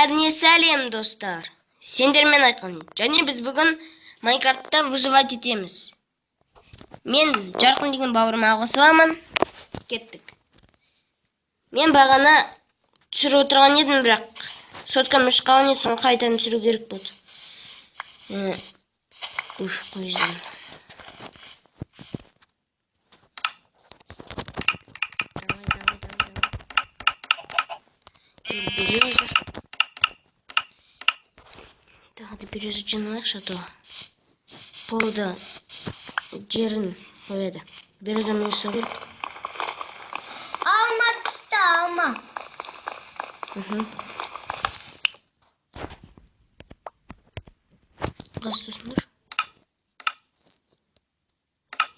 Бәріне сәлем, достар. Сендермен Айқын. Және біз бүгін Майнкрафтта выживать етеміз. Мен Жарқын деген бауырыма қосыламын. Кеттік. Мен бағана түсіріп отырған едім, бірақ соткам өшіп қалған еді, соны қайтадан түсіру керек болды. Уф, қойдым. Давай, давай, давай, давай. Береза. Тағы да береза жиналайықшы, а то полда жерін қояды. Березамен жасау керек. Алма түсті, алма. Газ түсіңдер.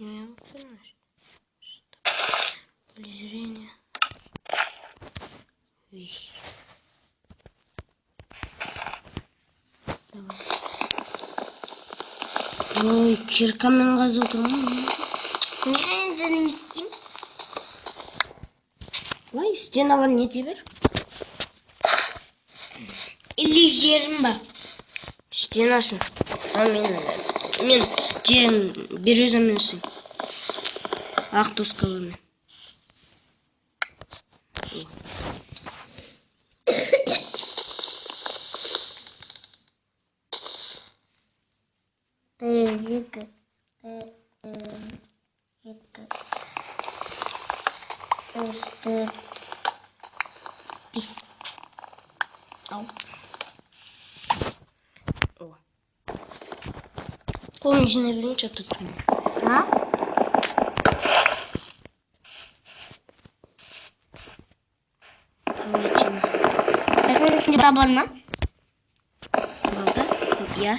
Не поле зрения. Вещи. Давай. Ой, киркамен қазып отырмын. Мен енді не істеймін? Ой, стена бар, не дей бер? Или жерім бар? Стенасын. А мен жерім березамен істеймін. Ақ доскалармен. Бір, екі, үш, төрт, бес. Ау. Қолын жинай берейінші, а то тұрмын. А? Сенде бар ма? Болды. Иә.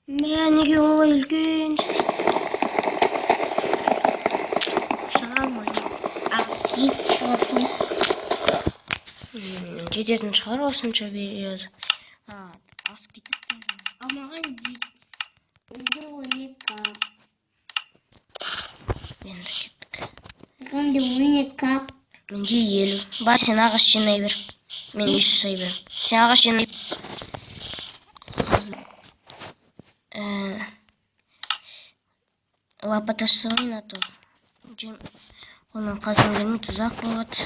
Мә, неге олай үлкен? Шыға алмаймын. А, ит шығасың. Жететін шығар осынша береза. А, асып кетеді. Ал маған жетті 12. Енді кеттік. Менде 12. Менде 50. Бар, сен ағаш жинай бер. Мен үй жасай беремін. Сен ағаш жинай. Лопата жасамайын, а то оның қазғым келмей, тұзақ болады.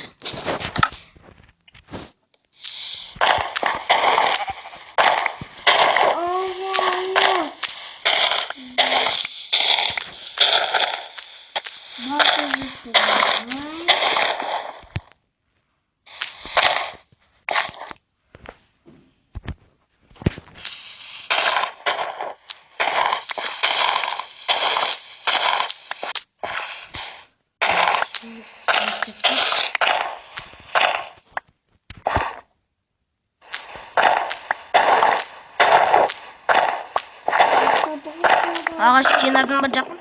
Ағаш жинадың ба, Жақын?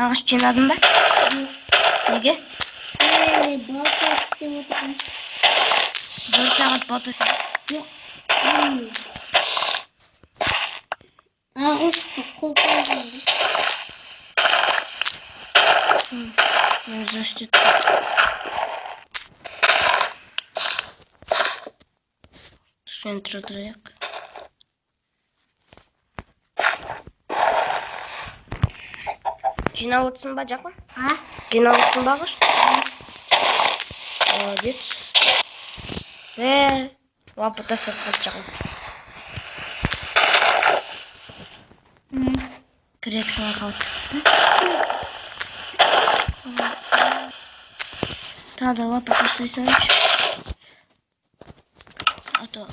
Ағаш жинадың ба? Неге? Мен балта істеп отырмын. 1 сағат балта істеп. Жоқ. Ағашты қол қойған. Сен тұра тұрайық. Жинап отырсың ба, Жақын? А? Жинап отырсың ба ағаш? Молодец. Лапа тастап қалды, Жақын. Кірек сала қалды. Тағы да лапа тастай салайыншы. А то...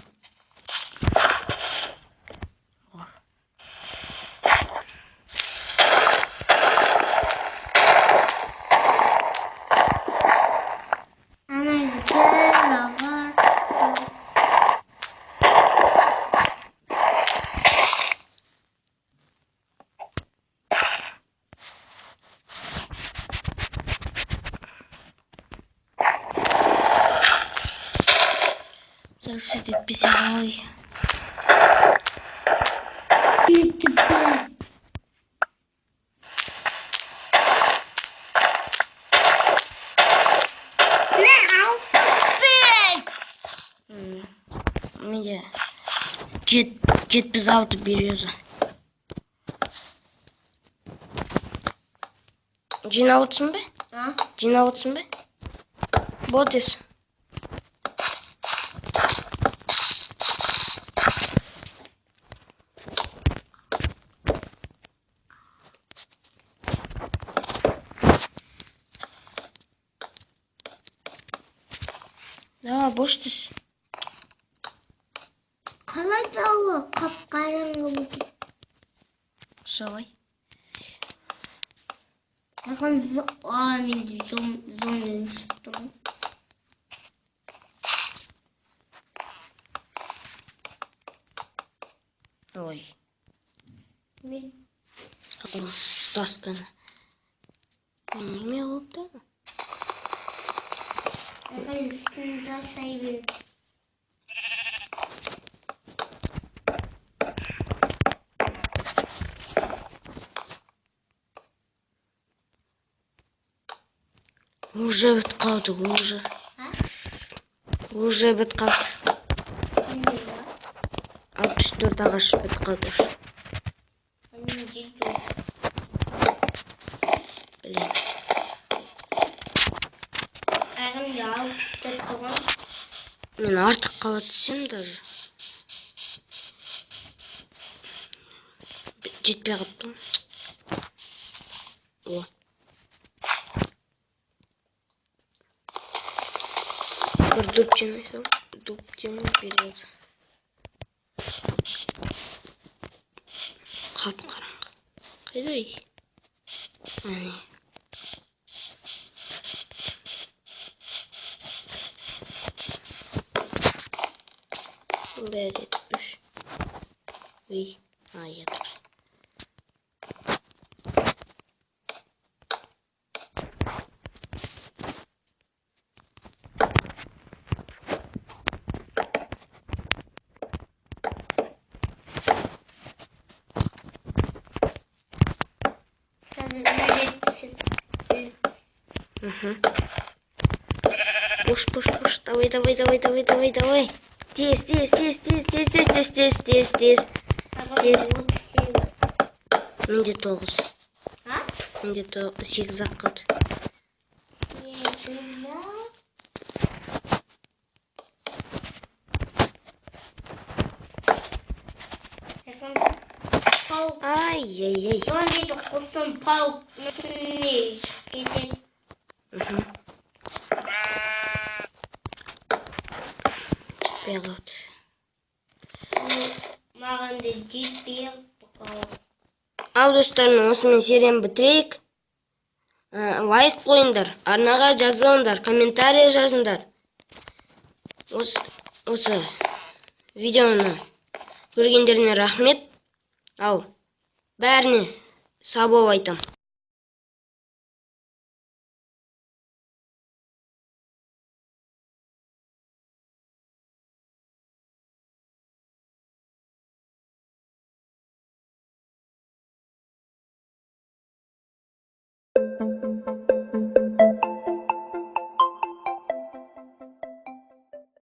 Зарушить етпесе ғой. Не, 65! Менде 76 береза. Жинап отырсың ба? А? Жинап отырсың ба? Болды тез. Давай, бош түс. Қалай дауы қап-қараңғы болып кетті. Солай. Айқын, менде зомби ұшып тұр. Ой. Мен Досканы. Неме болып тұр? Айқын, үстін жасай бер. Уже бітіп қалды, уже. А? Уже бітіп қалды. Қандай бар? 64 ағаш бітіп қалды уже. Менде жоқ. Блин. Айқын, алып тұрған. Мен артық қалады десем даже. Жетпей қалыпты. О. Бір дуб жинайсам, дуб жинай береді. Қап-қараңғы. Қайда үй? Әне. Бір, екі, үш. Үй. А, иә, дұрыс. Қазір үйлер түсіп. Угу. Пуш, пуш, пуш. Давай, давай, давай, давай, давай, давай. Тез, тез, тез, тез, тез, тез, тез, тез, тез, тез. Айқын, Тез. 38. Менде 9. А? Менде 8 ақ қалды. Екі, да. Айқын, паук. Ай-яй-яй. Зомбиді қоссам, паук үстіне шығып кетеді. Угу. Жетпей қалды. Маған да жетпей қалды. Ал достар, мен осымен серияны бітірейік. Лайк қойыңдар, арнаға жазылыңдар, комментарий жазыңдар. Осы видеоны көргендеріне рахмет. Ал бәріне сау бол айтам.